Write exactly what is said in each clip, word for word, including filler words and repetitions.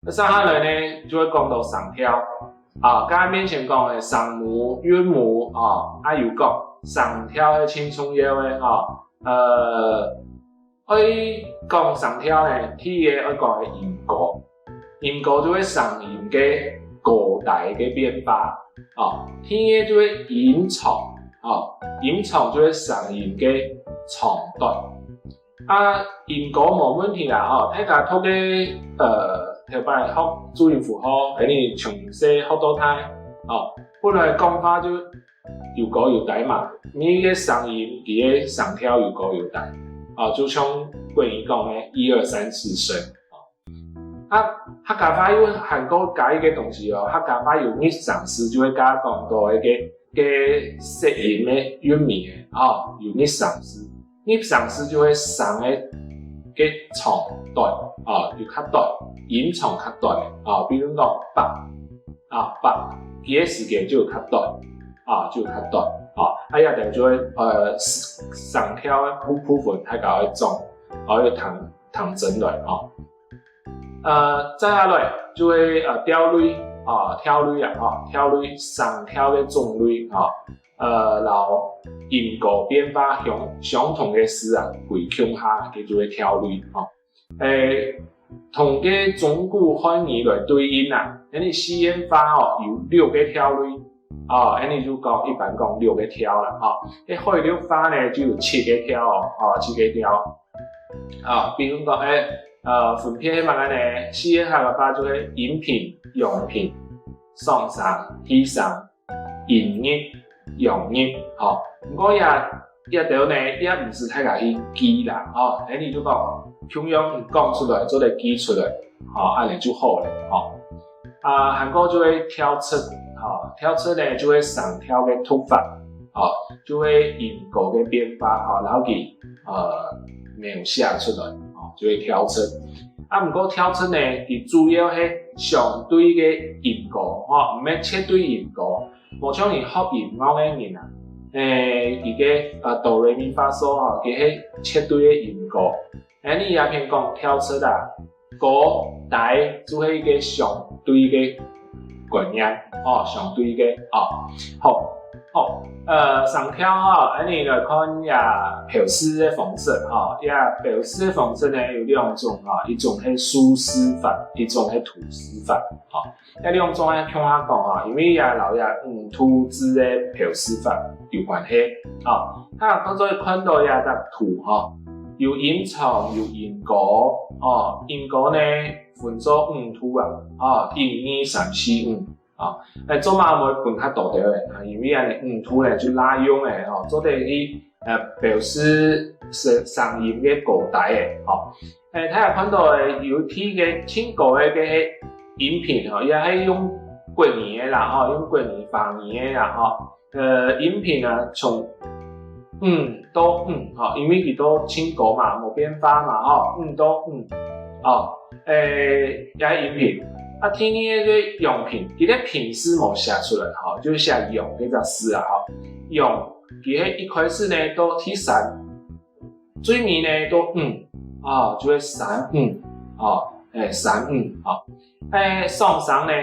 該接下來呢，就會講到聲調。啊，頭先面前講个聲母、韻母，啊，也有講聲調係盡重要个，啊，呃，愛講聲調呢，第一愛講个音高。音高就係聲音个高低个變化。啊，第二就係音長。啊，音長就係聲音个長短。 啊，音高無問題啦，吼，大家讀个，呃，頭擺學注音符號，恁呢從細學到大，吼，本來講話就有高有低嘛，每个聲音佢个聲調有高有低，啊，就像國語講个一二三四聲。 啊，客家話又還過加一個東西哦，客家話有入聲字，就會加講到該个，个舌音个韻尾个，哦，有入聲字。入聲字就係聲个，个長短，哦，有較短，音長較短个，哦，比如講八，啊，八，佢个時間就有較短，啊，就有較短，啊，啊，這兜就係，呃，聲調个部，部分大家愛掌，愛聽，聽真來，哦。 呃，接下來就係，呃，調類，啊，調類啊，吼，調類，聲調个種類，吼，呃，摎音高變化相，相同个字啊，歸共下，叫做調類，吼。誒，同个中古漢語來對應啊，恁呢四縣話吼，有六個調類，哦，恁呢就講，一般講六個調啦，吼。該海陸話呢，就有七個調哦，哦，七個調。 啊，比如講，誒，呃，分別係麼个呢？四縣客家話就係陰平、陽平、上聲、去聲、陰入、陽入，吼。毋過這，這兜呢，也毋使大家去記啦，吼。恁呢就講，共樣講出來，做得記出來，吼，恁呢就好了，吼。 啊，還過就係調值，吼，調值呢就係聲調个讀法，吼，就係音高个變化，吼，摎佢，呃，描寫出來，吼，就係調值。啊，毋過調值呢，佢主要係相對个音高，吼，毋係絕對音高。無像你學音樂个人啊，誒，佢个，呃，do re mi fa so，吼，佢係絕對个音高。 恁呢這片講調值啊，高低就係一個相對个觀念，哦，相對个，哦。好，好，呃，聲調吼，恁呢來看這表示个方式吼，這表示个方式呢有兩種吼，一種係數字法，一種係圖示法，吼。 這兩種呢，共下講吼，因為這摎這五度制个表示法有關係。哦，大家做得看到這隻圖吼，有音長，有音高，哦，音高呢分做五度啊，哦，一、二、三、四、五，哦，誒，做麼毋會分較多兜仔啊？因為恁呢五度呢就罅用个，哦，做得去，呃，表示聲，聲音个高低个，哦。 誒，大家看到个有第一個盡高个該个音平吼，也係用國語个啦吼，用國語華語个啦吼。呃，音平啊，從五到五吼，因為佢都盡高嘛，無變化嘛吼，五到五，哦，誒，也係音平。啊，第二個就係陽平，佢个平字無寫出來吼，就寫陽這隻字啊吼，陽，佢係一開始呢到第三， 最尾呢到五，哦，就係三五，哦，誒，三五，哦。誒，上聲呢，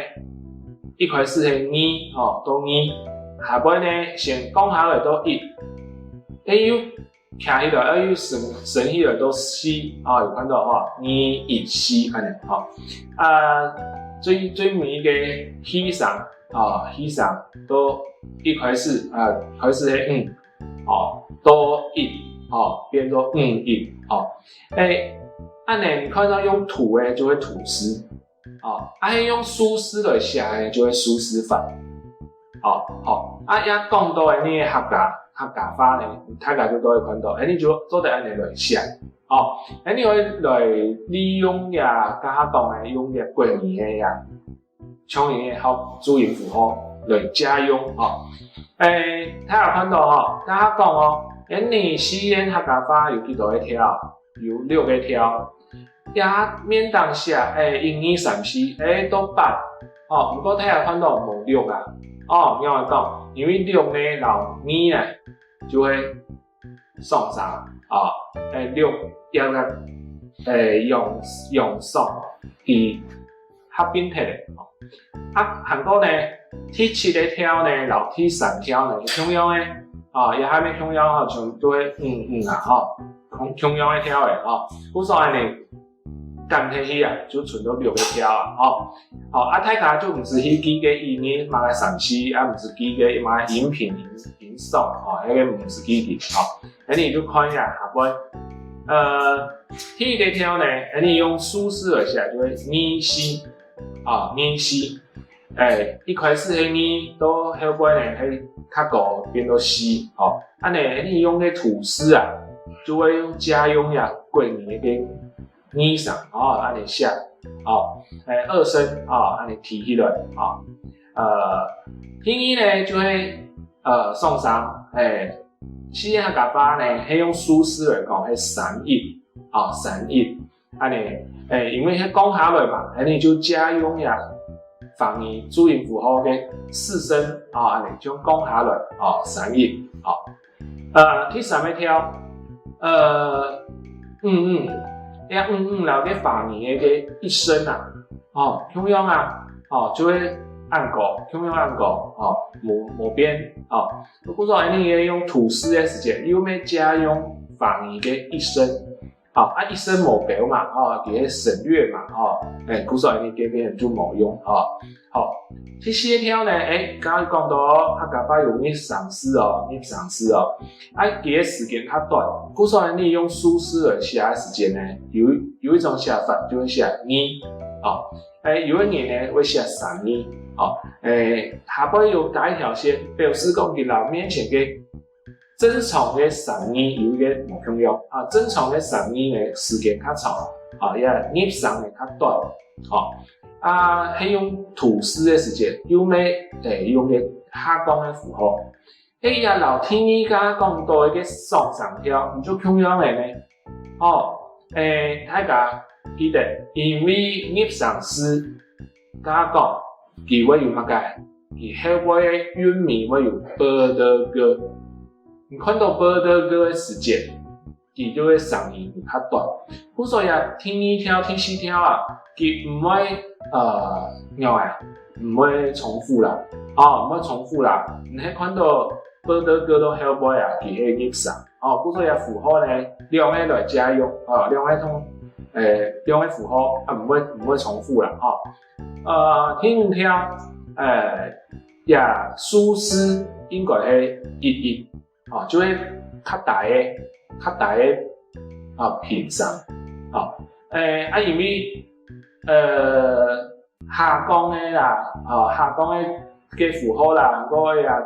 一開始係二，哦，到二，下背呢先降下來到一，誒，又徛起來，誒，又升，升起來到四，哦，有看到吼，二、一、四恁呢，吼。啊，最，最尾个去聲，哦，去聲到一開始，啊，開始係五， 哦，到一，哦，變做五一，哦。誒，恁呢你看到用圖个就係圖示，哦，啊係用數字來寫个就係數字法，哦，好，啊這講到个呢客家，客家話呢，大家就都會看到，誒，你就做得恁呢來寫，哦，誒，你可以來利用這，頭下講个用這國語个這， 像音个注音符號來借用吼。誒，大家看到吼，頭下講哦，恁呢四縣客家話有幾多個調？有六個調。這面頂寫，誒，一二三四，誒，到八。哦，毋過大家看到無六啊。哦，仰會講？因為六呢摎二呢，就會 上聲啊，誒，六，這个，誒，陽，陽上，佢合併忒咧。啊，還過呢，第七个調呢，摎第三調呢，係共樣个，啊，也還係共樣吼，全部都係五五啊，吼，共共樣个調个，吼。故所呢，減忒去啊，就賰到六个調啊，吼。好，啊，大家就毋使去記該一二麼个三四，啊，毋使記該麼个陰平陰上，吼，該个毋使記佢，吼。恁呢就看一下下背。呃，第一个調呢，恁呢用數字來寫，就係二四，啊，二四。欸，一開始係二，到後背呢係較高變到四，吼。恁呢，恁呢用个圖示啊，就會用借用這國語个二聲，吼，恁呢寫，吼，欸，二聲，吼，恁呢提起來，吼。呃，第二呢就係，呃，上聲，欸，四縣客家話呢係用數字來講係三一，吼，三一。 恁呢，欸，因為係降下來嘛，恁呢就借用這華語注音符號个四聲，啊，恁呢就降下來，啊，三一，啊。呃，第三个調，呃，五五，這五五摎該華語个該一聲啊，哦，共樣啊，哦，就會恁高，共樣恁高，哦，無無變，哦。故所恁呢用圖示个時節，又愛借用華語个一聲。 好，啊，一聲無標嘛，吼，佢係省略嘛，吼，欸，故所恁呢該片就無用，吼。好，第四个調呢，欸，剛剛講到客家話有入聲字哦，入聲字哦，啊，佢个時間較短，故所恁呢用數字來寫个時間呢，有有一種寫法就會寫二，哦，欸，有个人呢會寫三二，哦，欸，下背有加一條線，表示講佢摎面前个 正常个聲義有一個無共樣，啊，正常个聲義呢時間較長，啊，也入聲呢較短，吼。啊，係用圖示个時節，又愛，欸，用个下降个符號。係也摎第二个講到个上聲調，毋就共樣个呢？哦，欸，大家記得，因為入聲字，剛剛講，佢會有麼个？ 佢後背个韻尾會有b、d、g。你看到b、d、g个時節，佢就會聲義較短。故所以啊，第二調、第四調啊，佢毋會，呃，仰仔，毋會重複啦，哦，毋會重複啦。你係看到b、d、g到後背啊，佢係入聲。哦，故所以啊，符號呢，兩個來借用，哦，兩個通，欸，兩個符號啊，毋會毋會重複啦，哦。 呃，第五調，欸，這數字應該係一一，吼，就係較低个，較低个，啊，平聲，吼。欸，啊，因為，呃，下降个啦，吼，下降个个符號啦，還過个啊，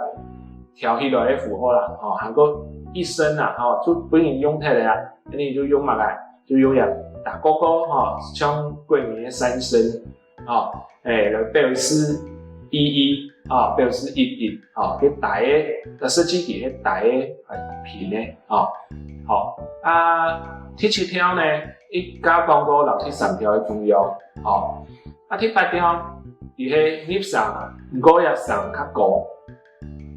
調起來个符號啦，吼，還過一聲啦，吼，就分人用忒个啊，恁呢就用麼个？就用這打勾勾，吼，像國語个三聲。 哦，欸，來表示一一，哦，表示一一，哦，該低个，該實際佢係低个，欸，平个，哦。好，啊，第七調呢，一加講過摎第三調个共樣，哦。啊，第八調，佢係入聲，毋過這聲較高，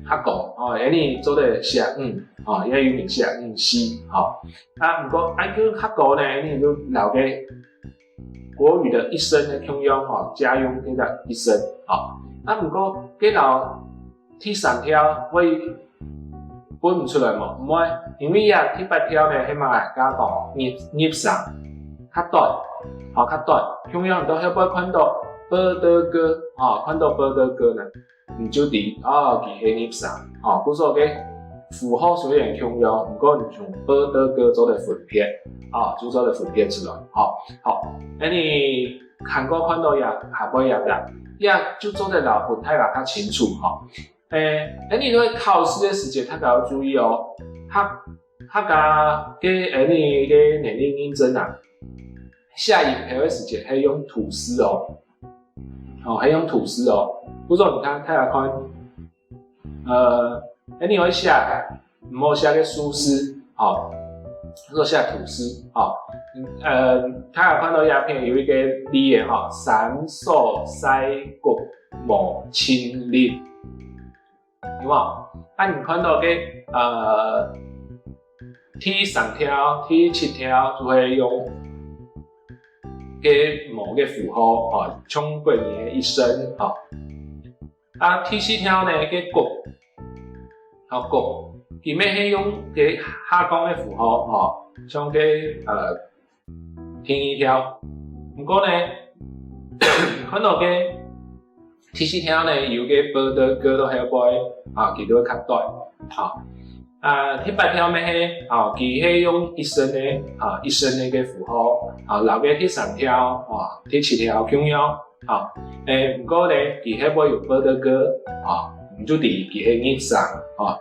較高，哦，恁呢做得寫五，哦，也有人寫五四，哦。啊，毋過恁樣較高呢，恁呢就摎該 國語个一聲个共樣吼，借用該個一聲吼。啊，毋過該摎第三調會分毋出來無？毋會，因為這第八調呢，係麼个？剛剛講入入聲，較短，吼，較短。共樣你到後背看到b、d、g，吼，看到b、d、g呢， 你就知，哦，佢係入聲。哦，故所个符號雖然共樣，毋過你從b、d、g做得分別，哦，就做得分別出來。好，好，恁呢還過看到這下背這個，這就做得摎分大家較清楚吼。欸，恁呢在考試个時節，大家要注意哦。客客家个恁呢个能力認證啊，寫音標个時節係用圖示哦。 哦，還用圖示哦。不過你看，大家看，呃，恁呢愛寫，毋好寫个數字，吼，愛寫圖示，吼。呃，大家看到這片有一個例仔，吼，三鎖西骨無清力。 有無？啊，你看到个，呃，第三調、第七調就係用个無个符號，吼，像國語个一聲，吼。啊，第四調呢，个國，吼，國，佢乜係用个下降个符號，吼，像个，呃，第二調。毋過呢，看到个第四調呢，有个b、d、g在後背，啊，佢就會較短，啊。啊，第八調乜係，啊，佢係用一聲个，啊，一聲个个符號，啊，摎个第三調，啊，第七調共樣，啊。誒，毋過呢，佢後背有b、d、g，啊，你就知佢係入聲，啊。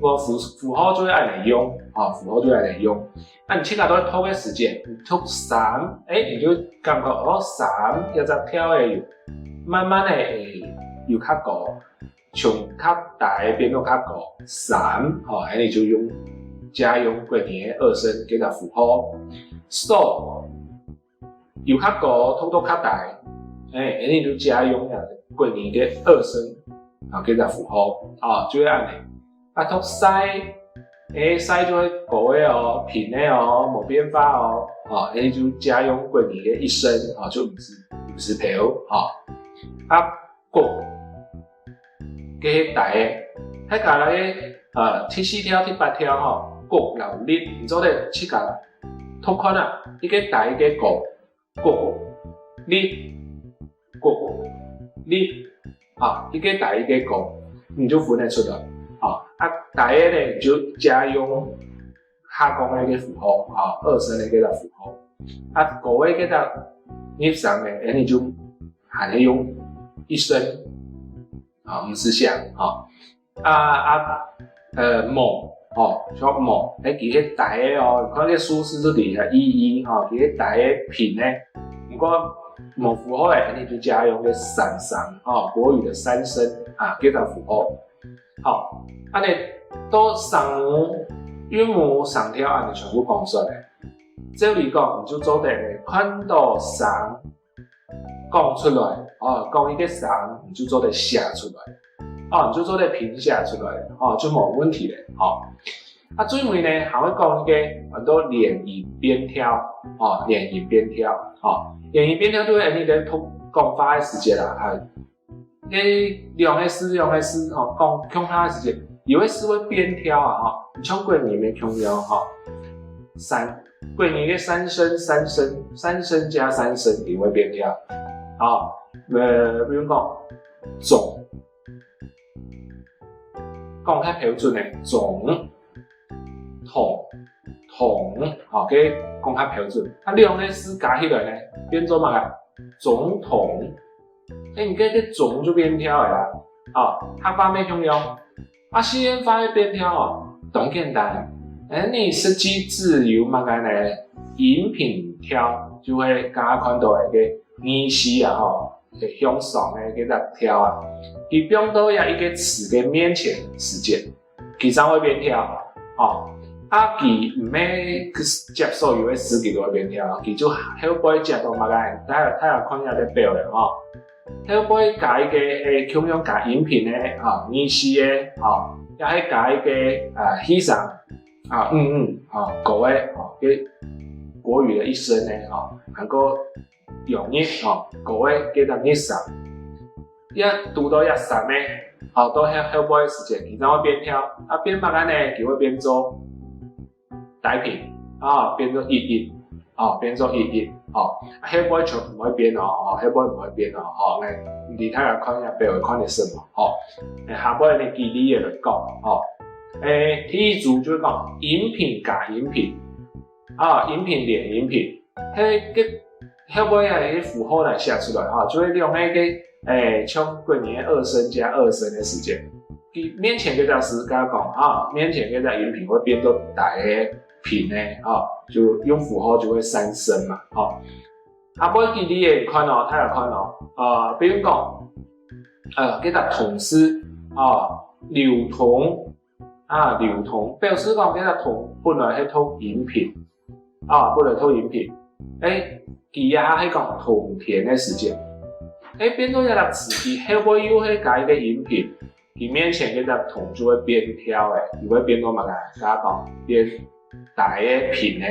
个符，符號就會恁樣用，啊，符號就會恁樣用。 啊，你自家在讀个時節，你讀三，誒，你就感覺，哦，三這隻調仔有，慢慢仔，誒，有較高，從較低變到較高，三，吼，恁樣就用，借用國語个二聲這隻符號。所，由較高讀到較低，誒，恁樣就借用這國語个二聲，啊，這隻符號，啊，就會恁樣。 啊，讀細，誒，細就係高个哦，平个哦，無變化哦，哦，誒，就借用國語个一聲，哦，就毋使，毋使標，哦。啊，國，个係低个，大家來，呃，第四調、第八調吼，國摎立，你做得自家讀看啊，一個低一個高， 國，立，國，立，啊，一個低一個高，你就分得出來。啊，啊，低个呢，你就借用下降个个符號，啊，二聲个个符號。啊，高个个入聲呢，誒，你就還係用一聲，啊，毋使寫，啊。 啊，啊，呃，無，吼，像無，誒，佢係低个哦，你看這數字就知啊，一一，吼，佢係低个平个。毋過無符號个，你就借用个三聲，吼，國語个三聲啊，這隻符號。好，恁樣到聲母、韻母、聲調，恁樣全部講煞了。照理講，你就做得看到聲 講出來，哦，講一個聲，你就做得寫出來，哦，你就做得拼寫出來，哦，就無問題了，哦。啊，最尾呢，還會講一個安到連音變調，哦，連音變調，哦，連音變調就係你在講話个時節啦，啊，該兩個字、兩個字，哦，講共下个時節，有个字會變調啊，哦，像國語乜共樣，哦，三 國語个三聲、三聲、三聲加三聲，佢會變調。好，呃，比如講，總，講較標準个，總，統，統，好，該講較標準。啊，兩個字加起來呢，變做麼个？總統。誒，你該个總就變調个啦。好，客話乜共樣。 啊，四縣話个變調哦，當簡單。誒，你實際只有麼个呢？陰平調，就係頭下看到个該二四啊吼，係向上个該隻調啊。佢放到這一個詞个面前時節，佢正會變調。哦，啊，佢毋係接所有个詞佢都會變調，佢就後背接到麼个，大家，大家看這個表了吼。 後背加一個，誒，共樣加陰平个，啊，二四个，啊，也係加一個，啊，四聲，啊，五五，啊，高个，啊，該國語个一聲个，啊，還過陽入，啊，高个，該隻入聲。也堵到這三个，啊，到後，後背个時節，佢正會變調，啊，變麼个呢？佢會變做 低平，啊，變做一一，啊，變做一一，啊，後背全毋會變哦，啊，後背毋會變哦，吼，來，你大家看一下表會看得識無？吼，誒，下背呢舉例仔來講，吼，誒，第一組就係講陰平加陰平，啊，陰平連陰平，該个 後背還有一個符號來寫出來哈，就係兩個个，誒，像國語个二聲加二聲个時節，佢面前該隻字，頭下講哈，面前該隻陰平會變做低个平个哈，就用符號就會三聲嘛，哈。啊，毋過舉例仔看哦，大家看哦，呃，比如講，呃，該隻通字，啊，流通， 啊，流通，表示講該隻通本來係讀陰平，啊，本來讀陰平，誒，佢這下係講通天个時節，誒，變做這隻詞，佢後背又係加一個陰平，佢面前該隻通就會變調仔，佢會變到麼个？頭下講變低个平个，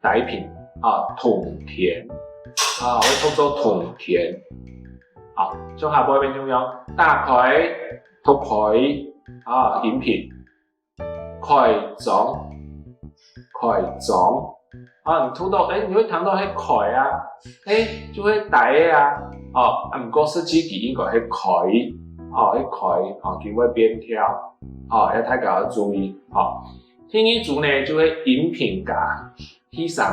低平，啊，通天，啊，會讀做通天。好，像下背變樣樣，打開，讀開，啊，陰平，開張，開張。啊，你讀到，欸，你會聽到係開啊，欸，就係大个啊，哦，啊，毋過實際佢應該係開，哦，係開，哦，佢會變調，哦，要大家要注意，哦。第二組呢，就係陰平加去聲。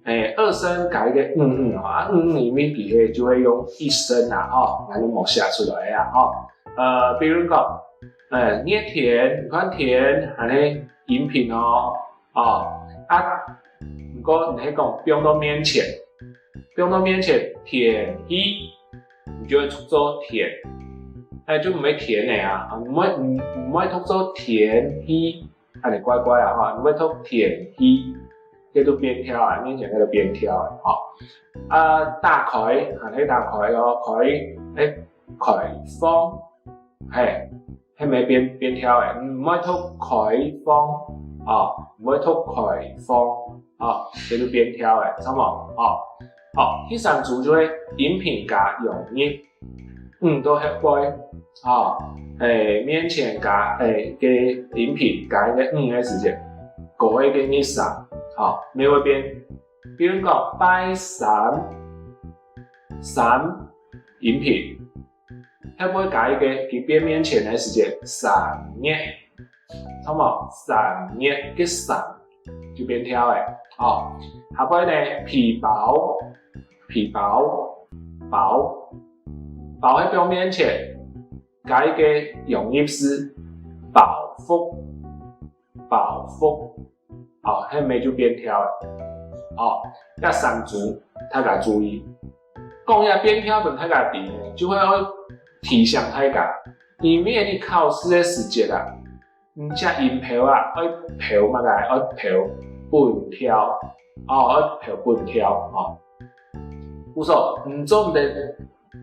欸，二聲加一个嗯嗯啊，嗯嗯因為佢係就會用一聲啊，吼，𠊎就無寫出來啊，吼。呃，比如講，呃，熱天，你看天，恁呢陰平哦，哦，啊，毋過你係講放到面前，放到面前天氣，你就會讀做天，欸，就毋會天个啊，毋會毋毋會讀做天氣。 恁呢怪怪啊，吼，你會讀天氣，該就變調啊，面前該就變調啊，吼。啊，打開，還係打開哦，開，欸，開放，係，係毋係變變調欸，毋會讀開放，哦，毋會讀開放，哦，該就變調欸，著無？哦，好，第三組就係陰平加陽入。 嗯，到後背，吼，欸，面前加欸个陰平加一个嗯个時節，過一个入聲，吼，乜會變。比如講拜三，三陰平，後背加一个佢變面前个時節，三月，著無？三月个三就變調欸，吼。下背呢，皮包， 皮包，包，包係放面前，加一个陽入字，包袱，包袱，哦，係毋係就變調了？哦，這三組大家注意，講這變調分大家知呢，就係愛提醒大家，因為你考試个時節啊， 你這音標啊，愛標麼个？愛標本調，哦，愛標本調，哦。故所，你做毋得，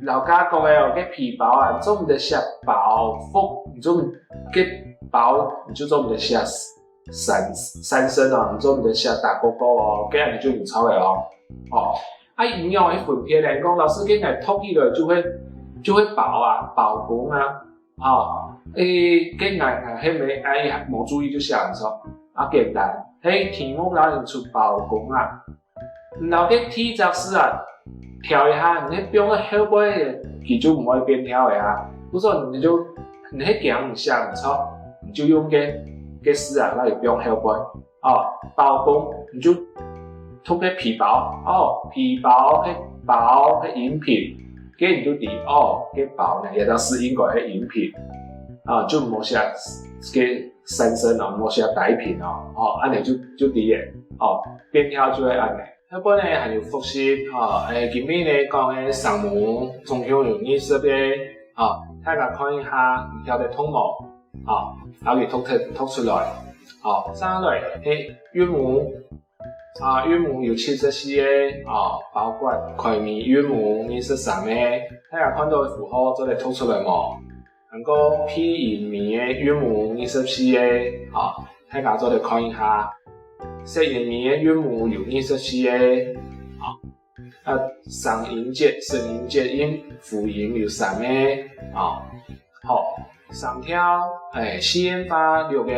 老家講个哦，該皮包啊，你做毋得寫包袱，你做毋，該包你就做毋得寫三三聲哦，你做毋得寫打勾勾哦，該樣你就毋著个哦。哦，啊，仰般去分辨呢？講老師，該𠊎讀起來就會就會包啊，包公啊。 哦，欸，該𠊎𠊎係毋係欸無注意就寫毋著？啊，簡單，係題目摎你出包公啊。你摎該第一隻字啊調一下，你係放到後背个，佢就毋會變調个啊。故所你就你係驚你寫毋著，你就用該該字啊摎佢放後背。 哦，包公，你就讀該皮包，哦，皮包係包係陰平，該你就知，哦，該包呢，這隻字應該係陰平，啊，就毋好寫該三聲哦，毋好寫低平哦，哦，恁呢就就知咧，哦，變調就會恁呢。後背呢還有複習，哦，欸，今晡日呢講个聲母總共有二十个，哦，大家看一下，你曉得讀無？ 哦，摎佢讀出讀出來。哦，接下來係韻母，啊，韻母有七十四个，哦，包括開尾韻母二十三个，大家看到符號做得讀出來無？還過鼻音尾个韻母二十四个，哦，大家做得看一下。塞音尾个韻母有二十四个，哦， 啊，聲音節、舌音節、音輔音有三个，哦，好，聲調，欸，四縣話六个，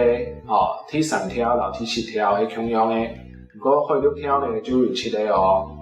哦，第三調摎第七調係共樣个，毋過海陸調呢就有七个哦。